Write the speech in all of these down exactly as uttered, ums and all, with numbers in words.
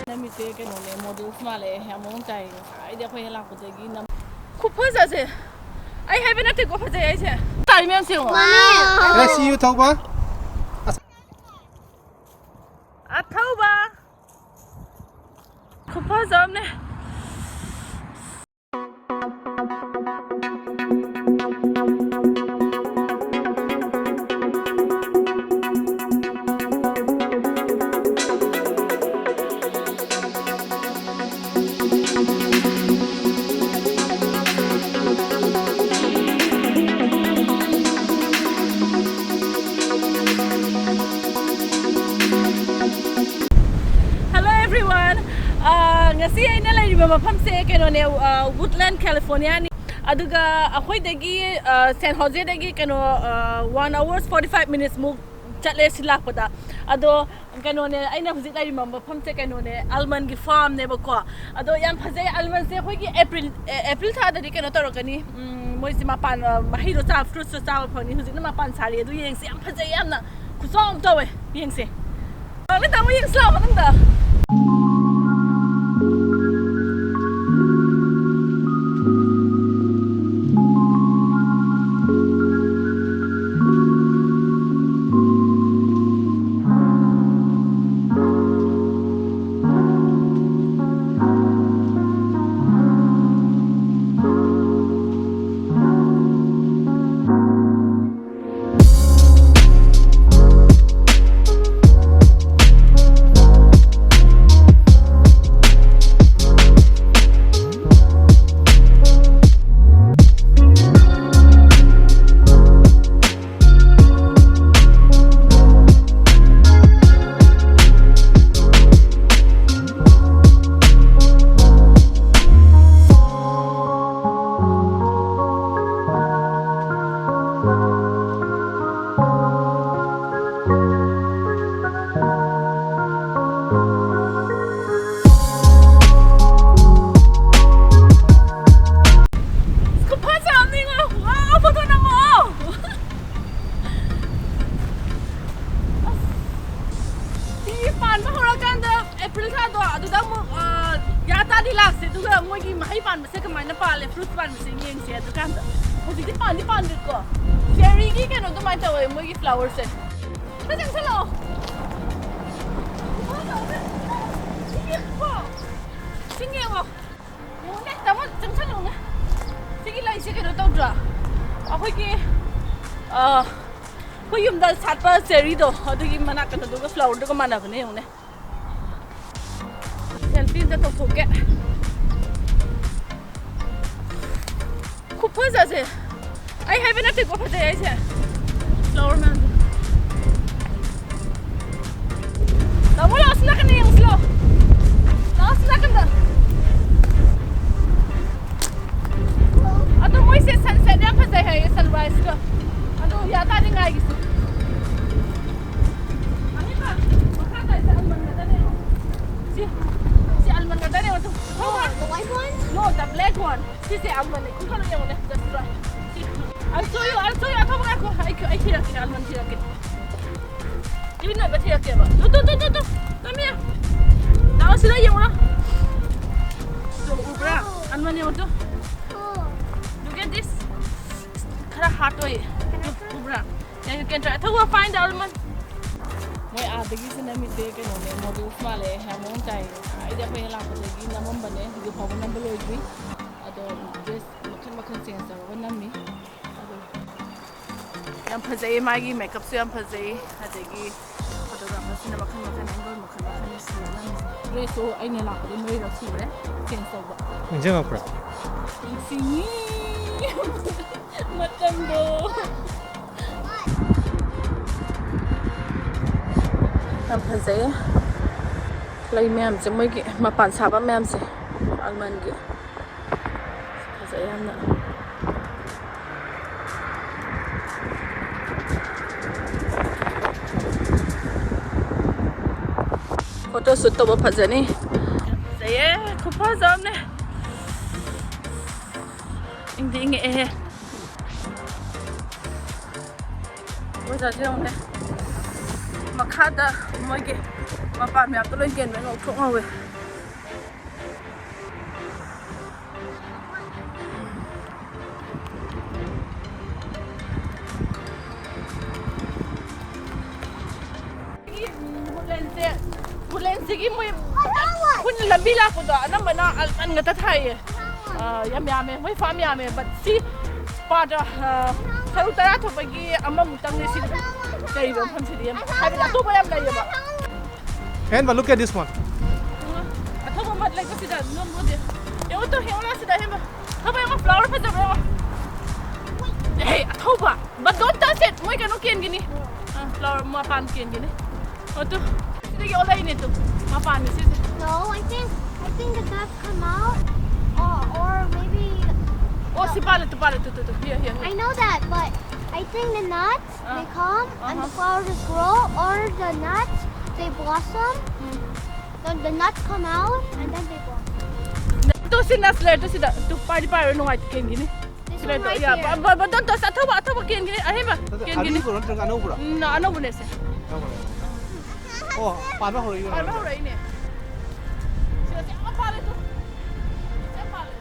ꯅꯝꯃꯤꯁꯦ ꯀꯩꯅꯣꯅꯦ, models ꯃꯥꯜꯂꯦ꯫ ꯌꯥꯝ ꯃꯑꯣꯡ ꯇꯥꯏ꯫ ꯉꯁꯥꯏꯗꯤ ꯑꯩꯈꯣꯏ ꯍꯦꯛ ꯂꯥꯛꯄꯗꯒꯤ ꯅꯝ-, ꯈꯨꯐꯖꯁꯦ꯫ ꯑꯩ ꯍꯥꯏꯕ ꯅꯠꯇꯦꯀꯣ, ꯐꯖꯩ ꯍꯥꯏꯁꯦ꯫ ꯇꯥꯔꯤ ꯃꯌꯥꯝꯁꯦ ꯌꯦꯡꯉꯣ꯫ ꯃꯥꯅꯦ꯫ ꯁꯤ ꯌꯨ ꯊꯧꯕ꯫ ꯑꯊꯧꯕ꯫ ꯈꯨꯐꯖ ꯑꯃꯅꯦ꯫ Hello everyone. ꯑꯥ, ꯉꯁꯤ ꯑꯩꯅ ꯂꯩꯔꯤꯕ ꯃꯐꯝꯁꯦ ꯀꯩꯅꯣꯅꯦ, ꯑꯥ, Woodland, Californiaꯅꯤ꯫ ꯑꯗꯨꯒ ꯑꯩꯈꯣꯏꯗꯒꯤ, ꯑꯥ, San Joseꯗꯒꯤ ꯀꯩꯅꯣ, ꯑꯥ, one hours forty five minutes ꯃꯨꯛ ꯆꯠꯂꯦ ꯁꯤ ꯂꯥꯛꯄꯗ꯫ ꯑꯗꯣ ꯀꯩꯅꯣꯅꯦ, ꯑꯩꯅ ꯍꯧꯖꯤꯛ ꯂꯩꯔꯤꯕ ꯃꯐꯝꯁꯦ ꯀꯩꯅꯣꯅꯦ, almondꯒꯤ farmꯅꯦꯕꯀꯣ꯫ ꯑꯗꯣ ꯌꯥꯝ ꯐꯖꯩ꯫ Almondꯁꯦ ꯑꯩꯈꯣꯏꯒꯤ April, ꯑꯦ, April ꯊꯥꯗꯗꯤ ꯀꯩꯅꯣ ꯇꯧꯔꯛꯀꯅꯤ, ꯎꯝ, ꯃꯣꯏꯁꯦ ꯃꯄꯥꯟ, ꯑ, ꯃꯍꯩꯗꯣ ꯆꯥ-, fruitsꯇꯣ ꯆꯥꯕ ꯐꯪꯅꯤ꯫ ꯍꯧꯖꯤꯛꯅ ꯃꯄꯥꯟ ꯁꯥꯔꯤ꯫ ꯑꯗꯨ ꯌꯦꯡꯁꯦ, ꯌꯥꯝ ꯐꯖꯩ, ꯌꯥꯝꯅ ꯈꯨꯆꯥꯎ ꯑꯃ ꯇꯧꯋꯦ꯫ ꯌꯦꯡꯁꯦ꯫ ꯇꯥꯃꯣ, ꯇꯥꯃꯣ, ꯌꯦꯡꯁꯤ ꯂꯥꯛꯑꯣ ꯃꯅꯨꯡꯗ꯫ ꯁꯤ ꯄꯥꯟꯕꯁꯦ ꯀꯃꯥꯏꯅ ꯄꯥꯜꯂꯦ, ꯐ꯭ꯔꯨꯠꯁ ꯄꯥꯟꯕꯁꯦ ꯌꯦꯡꯁꯦ꯫ ꯑꯗꯨꯀꯥꯟꯗ ꯍꯧꯖꯤꯛꯇꯤ ꯄꯥꯟꯗꯤ ꯄꯥꯟꯗ꯭ꯔꯤꯀꯣ, ꯆꯦꯔꯤꯒꯤ ꯀꯩꯅꯣ ꯑꯗꯨꯃꯥꯏꯅ ꯇꯧꯋꯦ ꯃꯣꯏꯒꯤ ꯐ꯭ꯂꯥꯋꯔꯁꯦ꯫ ꯈꯔ ꯆꯪꯁꯜꯂꯛꯑꯣ꯫ ꯁꯤ ꯌꯦꯡꯉꯣ꯫ ꯌꯦꯡꯉꯨꯅꯦ, ꯇꯥꯃꯣ, ꯆꯪꯁꯜꯂꯛꯎꯅꯦ꯫ ꯁꯤꯒꯤ ꯂꯩꯁꯦ ꯀꯩꯅꯣ ꯇꯧꯗ꯭ꯔꯣ? ꯑꯩꯈꯣꯏꯒꯤ, ꯑ, ꯑꯩꯈꯣꯏ ꯌꯨꯝꯗ ꯁꯥꯠꯄ ꯆꯦꯔꯤꯗꯣ, ꯑꯗꯨꯒꯤ ꯃꯅꯥ ꯀꯩꯅꯣꯗꯨꯒ, ꯐ꯭ꯂꯥꯋꯔꯗꯨꯒ ꯃꯥꯟꯅꯕꯅꯦ, ꯌꯦꯡꯉꯨꯅꯦ꯫ ꯁꯦꯜꯐꯤ ꯑꯝꯇ ꯇꯧꯊꯣꯛꯀꯦ꯫ ꯈꯨꯐꯖꯁꯦ꯫ ꯑꯩ ꯍꯥꯏꯕ ꯅꯠꯇꯦꯀꯣ, ꯐꯖꯩ ꯍꯥꯏꯁꯦ꯫ ꯐ꯭ꯂꯥꯋꯔ ꯃꯌꯥꯝꯁꯦ꯫ ꯇꯥꯃꯣ, ꯂꯥꯛꯑꯣ, ꯁꯤ ꯅꯥꯀꯟꯗ ꯌꯦꯡꯉꯨꯁꯤ, ꯂꯥꯛꯑꯣ꯫ ꯂꯥꯛꯑꯣ, ꯁꯤ ꯅꯥꯀꯟꯗ꯫ ꯑꯗꯣ ꯃꯣꯏꯁꯦ ꯁꯟꯁꯦꯠ ꯌꯥꯝ ꯐꯖꯩ ꯍꯥꯏꯌꯦ, ꯁꯟꯔꯥꯏꯁꯀ꯫ ꯑꯗꯣ ꯌꯥ ꯇꯥꯔꯗꯤ ꯉꯥꯏꯒꯤꯁꯤ꯫ ꯑꯅꯤꯃꯛ ꯃꯈꯥ ꯇꯥꯏꯁꯦ ꯑꯜꯃꯟ ꯉꯥꯛꯇꯅꯦ꯫ ꯁꯤ, ꯁꯤ ꯑꯜꯃꯟ ꯉꯥꯛꯇꯅꯦ, ꯑꯗꯨ꯫ Oh, the white one? No, the black one. ꯁꯤꯁꯦ ꯑꯜꯃꯟꯅꯦ꯫ ꯈꯨꯟ ꯈꯔ ꯌꯦꯡꯉꯨꯅꯦ, just try. ꯁꯤ꯫ I'll show you, I'll show you. ꯑꯊꯧꯕ ꯉꯥꯏꯈꯣ꯫ ꯑꯩ, ꯑꯩ ꯊꯤꯔꯛꯀꯦ, ꯑꯜꯃꯟ ꯊꯤꯔꯛꯀꯦ꯫ ꯀ꯭ꯂꯤꯟ ꯑꯣꯏꯕ ꯊꯤꯔꯛꯀꯦꯕ꯫ ꯇꯨ, ꯇꯨ, ꯇꯨ, ꯇꯨ, ꯇꯨ꯫ Come here. ꯂꯥꯛꯑꯣ, ꯁꯤꯗ ꯌꯦꯡꯉꯨ ꯂꯥꯎ꯫ ꯇꯨ, ꯎꯕ꯭ꯔꯥ? ꯑꯜꯃꯟ ꯌꯦꯡꯉꯨ ꯇꯨ꯫ Look at this. ꯈꯔ ꯍꯥꯔꯗ ꯑꯣꯏꯌꯦ꯫ ꯇꯨ, ꯎꯕ꯭ꯔꯥ? Yeah, you can try. ꯑꯊꯧꯕ, find the almond. ꯃꯣꯏ ꯑꯥꯗꯒꯤꯁꯨ ꯅꯝꯃꯤꯁꯦ ꯀꯩꯅꯣꯅꯦ, ꯃꯣꯗꯦꯜꯁ ꯃꯥꯜꯂꯦ꯫ ꯌꯥꯝ ꯃꯑꯣꯡ ꯇꯥꯏꯌꯦ꯫ ꯑꯩꯗꯤ ꯑꯩꯈꯣꯏ ꯍꯦꯛ ꯂꯥꯛꯄꯗꯒꯤ ꯅꯝꯃꯝꯕꯅꯦ꯫ ꯍꯧꯖꯤꯛ ꯐꯥꯎꯕ ꯅꯝꯕ ꯂꯣꯏꯗ꯭ꯔꯤ꯫ ꯑꯗꯣ ꯗ꯭ꯔꯦꯁ ꯃꯈꯜ ꯃꯈꯜ ꯆꯦꯟꯖ ꯇꯧꯔꯒ ꯅꯝꯃꯤ꯫ ꯑꯗꯣ ꯌꯥꯝ ꯐꯖꯩꯌꯦ, ꯃꯥꯒꯤ ꯃꯦꯀꯞꯁꯨ ꯌꯥꯝ ꯐꯖꯩ꯫ ꯑꯗꯒꯤ ꯐꯣꯇꯣꯒ꯭ꯔꯥꯐꯔꯁꯤꯅ ꯃꯈꯜ ꯃꯈꯜ, ꯑꯦꯡꯒꯜ ꯃꯈꯜ ꯃꯈꯜ ꯁꯤꯜꯂꯒ ꯅꯝꯃꯤ꯫ ꯗ꯭ꯔꯦꯁꯁꯨ ꯑꯩꯅ ꯂꯥꯛꯄꯗꯒꯤ ꯃꯔꯤꯔꯛ ꯁꯨꯔꯦ ꯆꯦꯟꯖ ꯇꯧꯕ꯫ ꯅꯤꯡꯁꯤꯡꯉꯛꯄ꯭ꯔꯥ? ꯅꯤꯡꯁꯤꯡꯉꯤ꯫ ꯃꯇꯝꯗꯣ꯫ ꯌꯥꯝ ꯐꯖꯩꯌꯦ꯫ ꯂꯩ ꯃꯌꯥꯝꯁꯦ, ꯃꯣꯏꯒꯤ ꯃꯄꯥꯟ ꯁꯥꯕ ꯃꯌꯥꯝꯁꯦ, ꯑꯜꯃꯟꯒꯤ꯫ ꯐꯖꯩ ꯌꯥꯝꯅ꯫ ꯐꯣꯇꯣ ꯁꯨꯠ ꯇꯧꯕ ꯐꯖꯅꯤ꯫ ꯐꯖꯩꯌꯦ, ꯈꯨꯐꯖ ꯑꯃꯅꯦ꯫ ꯏꯪꯗꯤ ꯏꯪꯉꯛꯑꯦꯍꯦ꯫ ꯋꯦꯗꯔꯁꯦ ꯌꯦꯡꯉꯨꯅꯦ꯫ ꯃꯈꯥꯗ ꯃꯣꯏꯒꯤ ꯃꯄꯥꯟ ꯃꯌꯥꯝꯗꯣ ꯂꯣꯏ ꯀꯦꯟꯕ ꯉꯧꯊꯣꯛ ꯉꯧꯋꯦ꯫ ꯃꯣꯏ ꯑꯩꯈꯣꯏꯅ ꯂꯝꯕꯤ ꯂꯥꯛꯄꯗꯣ ꯑꯅꯝꯕꯅ ꯑꯜꯃꯟ ꯉꯥꯛꯇ ꯊꯥꯏꯌꯦ꯫ ꯑ, ꯌꯥꯝ ꯌꯥꯝꯃꯦ, ꯃꯣꯏ ꯐꯥꯝ ꯌꯥꯝꯃꯦ꯫ But ꯁꯤ ꯄꯥꯗ, ꯑ, ꯁꯔꯨꯛ ꯇꯔꯥ ꯊꯣꯛꯄꯒꯤ ꯑꯃꯃꯨꯛꯇꯪꯅꯦ ꯁꯤ ꯂꯩꯔꯤꯕ ꯃꯐꯝꯁꯤꯗꯤ꯫ ꯌꯥꯝ, ꯍꯥꯏꯕꯗꯤ ꯑꯇꯣꯞꯄ ꯌꯥꯝ ꯂꯩꯌꯦꯕ꯫ Henba, look at this one. ꯑ, ꯑꯊꯧꯕ ꯑꯃ ꯂꯩꯀꯣ ꯁꯤꯗ, ꯅꯣꯡꯃꯗꯤ꯫ ꯌꯦꯡꯉꯨ ꯇꯨ, ꯌꯦꯡꯉꯨ ꯁꯤꯗ, ꯍꯦꯟꯕ꯫ ꯑꯊꯧꯕ ꯌꯦꯡꯉꯣ, flower ꯐꯖꯕ꯭ꯔꯥ ꯌꯦꯡꯉꯣ꯫ ꯑꯦ, ꯑꯊꯧꯕ꯫ But don't touch it. ꯃꯣꯏ ꯀꯩꯅꯣ ꯀꯦꯟꯒꯤꯅꯤ꯫ ꯑ, flower ꯃꯄꯥꯟ ꯀꯦꯟꯒꯤꯅꯤ꯫ ꯑꯣ, ꯇꯨ꯫ ꯁꯤꯗꯒꯤ ꯑꯣꯜꯂꯛꯏꯅꯦ ꯇꯨ꯫ ꯃꯄꯥꯟꯅꯤ ꯁꯤꯁꯦ꯫ No, I think, I think the nuts come out. Or, or maybe. ꯑꯣ, ꯁꯤ ꯄꯥꯜꯂꯦ ꯇꯨ, ꯄꯥꯜꯂꯦ ꯇꯨ, ꯇꯨ, two. Here, here, here. I know that, but I think the nuts, they come and the flowers just grow, or the nuts, they blossom. Then the nuts come out and then they blossom. Two ꯁꯤ nuts ꯂꯩꯔꯦ, two ꯁꯤꯗ꯫ Two ꯄꯥꯏꯗꯤ ꯄꯥꯏꯔꯣꯏ, ꯅꯨꯡꯉꯥꯏꯇꯦ, ꯀꯦꯟꯒꯤꯅꯤ꯫ This ꯁꯤꯗ one right ꯌꯥ, here. ꯕ-, ꯕ-, ꯕ-, don't touch, ꯑꯊꯧꯕ, ꯑꯊꯧꯕ ꯀꯦꯟꯒꯤꯅꯤ, ꯑꯍꯦꯟꯕ ꯀꯦꯟꯒꯤꯅꯤ꯫ ꯑꯔꯤꯕꯔꯣ ꯅꯠꯇ꯭ꯔꯒ ꯑꯅꯧꯕꯔꯣ? ꯎꯝ, ꯑꯅꯧꯕꯅꯦ ꯁꯦ꯫ ꯑꯅꯧꯕꯅꯦ꯫ ꯑꯣ, ꯄꯥꯟꯕ ꯍꯧꯔꯛꯏꯕ? ꯄꯥꯟꯕ ꯍꯧꯔꯛꯏꯅꯦ꯫ ꯁꯤꯗ ꯁꯤ ꯌꯥꯝ ꯄꯥꯜꯂꯦ ꯇꯨ꯫ ꯁꯤ ꯌꯥꯝ ꯄꯥꯜꯂꯦ꯫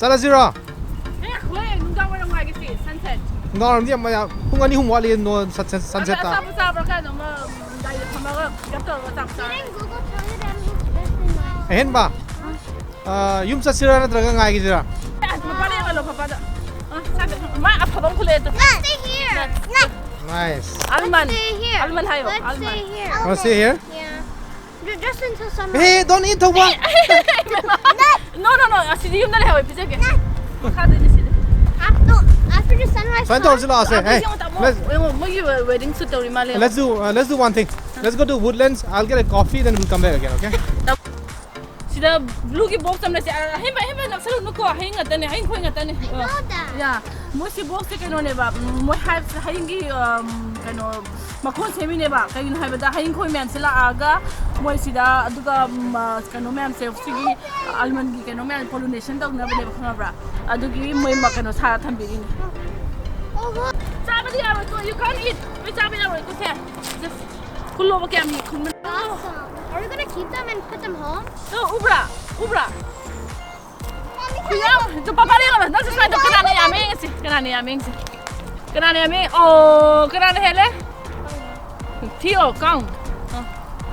ꯆꯠꯂꯁꯤꯔꯣ? ꯑꯦ, ꯍꯣꯏ, ꯅꯨꯡꯗꯥꯡ ꯋꯥꯏꯔꯝ ꯉꯥꯏꯒꯦ ꯁꯤ, sunset꯫ ꯅꯨꯡꯗꯥꯡ ꯋꯥꯏꯔꯝꯗꯤ ꯌꯥꯝ, ꯌꯥꯝ, ꯄꯨꯡ ꯑꯅꯤ ꯑꯍꯨꯝ ꯋꯥꯠꯂꯤ, ꯅꯣ, ꯁꯟ-, ꯁꯟ-, ꯑꯗ sunset ꯇ꯫ ꯑꯆꯥꯄꯣꯠ ꯆꯥꯕ꯭ꯔꯥ ꯀꯥꯏꯅꯣ ꯑꯃ ꯒꯥꯔꯤꯗ ꯐꯝꯃꯒ ꯄꯤꯛꯑꯞ ꯇꯧꯔꯒ ꯑꯆꯥꯄꯣꯠ ꯆꯥꯔꯦ꯫ Didn't Google tell you that it was best in my ꯑꯍꯦꯟꯕ, ꯑ, ꯌꯨꯝ ꯆꯠꯁꯤꯔꯥ ꯅꯠꯇ꯭ꯔꯒ ꯉꯥꯏꯈꯤꯁꯤꯔꯥ? ꯑꯦ, ꯄꯄꯥꯗ ꯌꯦꯡꯍꯜꯂꯣ, ꯄꯄꯥꯗ꯫ ꯑ, ꯁ꯭ꯋꯥꯏꯗ ꯃꯥ ꯑꯐꯕ ꯑꯃ ꯈꯨꯜꯂꯛꯑꯦ ꯑꯗꯣ꯫ Let's stay here. Nice. Almond. Let's stay here. Almond ꯍꯥꯏꯌꯣ, Let's almond. Stay here. Wanna stay here? Yeah. Ju-, just until sunrise. Hey, don't eat the one. No, no, no. ꯑꯁꯤꯗꯤ ꯌꯨꯝꯗ ꯂꯩꯍꯧꯋꯦ, ꯄꯤꯖꯒꯦ꯫ ꯃꯈꯥꯗꯅꯤ ꯁꯤꯗꯤ꯫ Af-, no, after the sunrise ꯁꯨꯃꯥꯏꯅ ꯇꯧꯔꯁꯤ ꯂꯥꯛꯑꯣꯁꯦ꯫ ꯑꯥ, ꯍꯦ, ꯌꯦꯡꯉꯣ, ꯇꯥꯃꯣ꯫ Let's ꯌꯦꯡꯉꯣ, ꯃꯣꯏꯒꯤ wedding shoot ꯇꯧꯔꯤ ꯃꯥꯜꯂꯦ꯫ Let's do, uh, let's do one thing. Let's go to Woodlands. I'll get a coffee, then we'll come back again, okay? ꯁꯤꯗ blue ꯒꯤ box ꯑꯃ ꯂꯩꯁꯦ꯫ ꯑ, ꯑꯍꯦꯟꯕ, ꯑꯍꯦꯟꯕ ꯅꯛꯁꯜꯂꯨꯅꯨꯀꯣ꯫ ꯍꯌꯤꯡ ꯉꯥꯛꯇꯅꯦ, ꯍꯌꯤꯡ ꯈꯣꯏ ꯉꯥꯛꯇꯅꯦ꯫ I know that. ꯌꯥ, ꯃꯣꯏ ꯁꯤ box ꯁꯦ ꯀꯩꯅꯣꯅꯦꯕ, ꯎꯝ, ꯃꯣꯏ hive ꯁꯦ ꯍꯌꯤꯡꯒꯤ, ꯎꯝ, ꯀꯩꯅꯣ, ꯃꯈꯣꯟ ꯁꯦꯝꯃꯤꯅꯦꯕ꯫ ꯀꯩꯒꯤꯅꯣ ꯍꯥꯏꯕꯗ ꯍꯌꯤꯡ ꯈꯣꯏ ꯃꯌꯥꯝꯁꯦ ꯂꯥꯛꯑꯒ ꯃꯣꯏ ꯁꯤꯗ, ꯑꯗꯨꯒ, ꯎꯝ, ꯑ, ꯀꯩꯅꯣ ꯃꯌꯥꯝꯁꯦ, ꯁꯤꯒꯤ almond ꯒꯤ ꯀꯩꯅꯣ ꯃꯌꯥꯝ pollination ꯇꯧꯅꯕꯅꯦꯕ, ꯈꯪꯉꯕ꯭ꯔꯥ? ꯑꯗꯨꯒꯤ ꯃꯣꯏ ꯃ-, ꯀꯩꯅꯣ ꯁꯥꯔ ꯊꯝꯕꯤꯔꯤꯅꯦ꯫ ꯆꯥꯕꯗꯤ ꯌꯥꯔꯣꯏꯀꯣ, you can't eat. ꯃꯣꯏ ꯆꯥꯕ ꯌꯥꯔꯣꯏꯀꯣ ꯁꯦ꯫ Just ꯈꯨꯜꯂꯣꯕ ꯀꯌꯥꯝ ꯈꯨꯟꯕ? Awesome. Are we gonna keep them and put them home? ꯅꯣ, ꯎꯕ꯭ꯔꯥ? ꯎꯕ꯭ꯔꯥ? ꯈꯨꯌꯥꯝ, ꯑꯗꯨ ꯄꯥꯄꯥꯗ ꯌꯦꯡꯉꯣ꯫ ꯅꯪꯁꯨ ꯁꯨꯃꯥꯏꯅ ꯇꯧ꯫ ꯀꯅꯥꯅ ꯌꯥꯝꯃꯦ ꯌꯦꯡꯉꯁꯤ꯫ ꯀꯅꯥꯅ ꯌꯥꯝꯃꯦ ꯌꯦꯡꯉꯁꯤ꯫ ꯀꯅꯥꯅ ꯌꯥꯝꯃꯦ? ꯑꯣ, ꯀꯅꯥꯅ ꯍꯦꯜꯂꯦ? ꯊꯤꯌꯣ, count. ꯑ,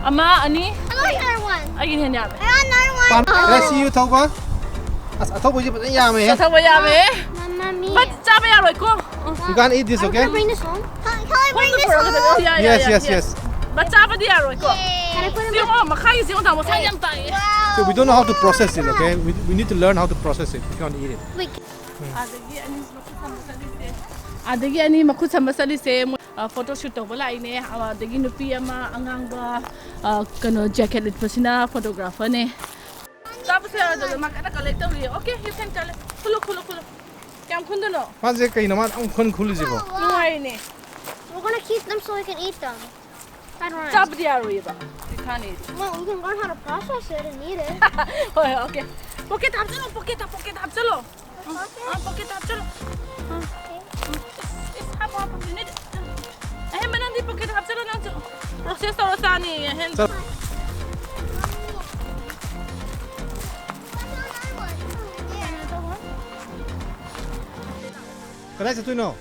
ꯑꯃ, ꯑꯅꯤ꯫ I got another one. ꯑꯩꯒꯤꯅ ꯍꯦꯟꯅ ꯌꯥꯝꯃꯦ꯫ I got another one. Let's see you, ꯊꯧꯕ꯫ ꯑꯁ, ꯑꯊꯧꯕꯁꯤ ꯐꯖꯅ ꯌꯥꯝꯃꯦꯍꯦ꯫ ꯑꯊꯧꯕ ꯌꯥꯝꯃꯦ꯫ Mamma mia. ꯕꯠ ꯆꯥꯕ ꯌꯥꯔꯣꯏꯀꯣ꯫ You can't eat this, okay? Can I bring this home? Can, can I bring this home? ꯌꯥ, ꯌꯥ, ꯌꯥ, ꯌꯥ, ꯌꯥ꯫ Yes, yes, yes. ꯕꯠ ꯆꯥꯕꯗꯤ ꯌꯥꯔꯣꯏꯀꯣ꯫ Can I put it ꯁꯤ ꯌꯦꯡꯉꯣ, ꯃꯈꯥꯒꯤꯁꯤ ꯌꯦꯡꯉꯣ, ꯇꯥꯃꯣ, ꯁꯥ ꯌꯥꯝ ꯇꯥꯏꯌꯦ꯫ So we don't know how to process it, okay? We, we need to learn how to process it. We can't eat it. ꯑꯗꯒꯤ ꯑꯅꯤ ꯃꯈꯨꯠ ꯁꯝꯕ ꯆꯠꯂꯤꯁꯦ꯫ ꯑꯗꯒꯤ ꯑꯅꯤ ꯃꯈꯨꯠ ꯁꯝꯕ ꯆꯠꯂꯤꯁꯦ꯫ ꯃꯣꯏ, ꯑ, photo shoot ꯇꯧꯕ ꯂꯥꯛꯏꯅꯦ꯫ ꯑ, ꯑꯗꯒꯤ ꯅꯨꯄꯤ ꯑꯃ ꯑꯉꯥꯡꯕ, ꯑ, ꯀꯩꯅꯣ, jacket ꯂꯤꯠꯄꯁꯤꯅ photographerꯅꯦ꯫ ꯆꯥꯕꯁꯨ ꯌꯥꯔꯣꯏꯗꯕꯗ ꯃꯥ ꯀꯟꯅ collect ꯇꯧꯔꯤꯌꯦ꯫ Okay, you can collect. ꯈꯨꯜꯂꯨ, ꯈꯨꯜꯂꯨ, ꯈꯨꯜꯂꯨ꯫ ꯀꯌꯥꯝ ꯈꯨꯟꯗꯣꯏꯅꯣ? ꯃꯥꯁꯦ ꯀꯩꯅꯣ ꯃꯥꯅ ꯑꯃꯨꯛ ꯈꯨꯟ ꯈꯨꯜꯂꯤꯁꯤꯕꯣ? ꯅꯨꯡꯉꯥꯏꯔꯤꯅꯦ꯫ We're gonna keep them so we can eat them. I don't know. ꯆꯥꯕꯗꯤ ꯌꯥꯔꯣꯏꯌꯦꯕ꯫ We can't eat. Well, we can learn how to process it and eat it. ꯍꯣꯏ, okay. Pocket ꯍꯥꯞꯆꯜꯂꯣ, pocket, pocket ꯍꯥꯞꯆꯜꯂꯣ꯫ ꯑ, pocket ꯍꯥꯞꯆꯜꯂꯣ꯫ ꯑ, ꯏꯁ, ꯏꯁ, ꯍꯥꯞꯄꯣ, ꯍꯥꯞꯄꯣ, unit꯫ ꯑꯍꯦꯟꯕ ꯅꯪꯗꯤ pocket ꯍꯥꯞꯆꯜꯂꯣ ꯅꯪꯁꯨ꯫ Process ꯇꯧꯔ ꯆꯥꯅꯤꯌꯦ ꯑꯍꯦꯟꯕ꯫ ꯆꯠ- ꯀꯗꯥꯏ ꯆꯠꯇꯣꯏꯅꯣ?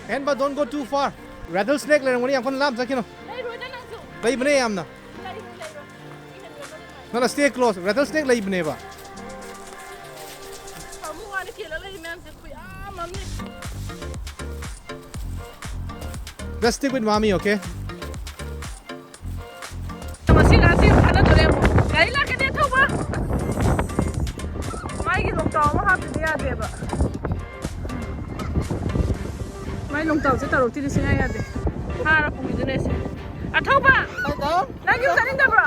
ꯑꯍꯦꯟꯕ, don't go too far. Rattlesnake ꯂꯩꯔꯝꯒꯅꯤ, ꯌꯥꯝ ꯀꯟꯅ ꯂꯥꯞꯅ ꯆꯠꯈꯤꯅꯣ꯫ ꯂꯩꯔꯣꯏꯗ ꯅꯪꯁꯨ꯫ ꯂꯩꯕꯅꯦ ꯌꯥꯝꯅ꯫ ꯂꯩꯔꯣꯏ, ꯂꯩꯔꯣꯏ꯫ ꯅꯪꯅ stay close, rattlesnake ꯂꯩꯕꯅꯦꯕ꯫ ꯄꯥꯝꯃꯨ ꯋꯥꯅ ꯀꯦꯜꯂ ꯂꯩꯔꯤ ꯃꯌꯥꯝꯁꯦ ꯈꯨꯌꯥꯝ ꯑꯃꯅꯤ꯫ Just stick with mommy, okay? ꯃꯁꯤ ꯉꯥꯁꯤ ꯐꯥꯅꯗꯣꯔꯦ ꯑꯃꯨꯛ꯫ ꯒꯥꯔꯤ ꯂꯥꯛꯀꯅꯤ ꯑꯊꯧꯕ꯫ ꯃꯥꯒꯤ ꯂꯣꯡꯇꯥꯎ ꯑꯃ ꯍꯥꯞꯇꯗꯤ ꯌꯥꯗꯦꯕ꯫ ꯃꯥꯏ ꯂꯣꯡꯇꯥꯎꯁꯦ ꯇꯧꯔꯛꯇ꯭ꯔꯤꯗꯤ ꯁꯨꯡꯌꯥ ꯌꯥꯗꯦ꯫ ꯐꯥꯔ ꯄꯨꯈꯤꯗꯣꯏꯅꯦ ꯑꯩꯁꯦ꯫ ꯑꯊꯧꯕ! ꯅꯪ ꯌꯨꯝ ꯆꯠꯅꯤꯡꯗꯕ꯭ꯔꯣ?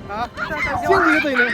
ꯍꯥ? ꯆꯦꯟꯈꯤꯒꯦ ꯇꯧꯔꯤꯅꯦ꯫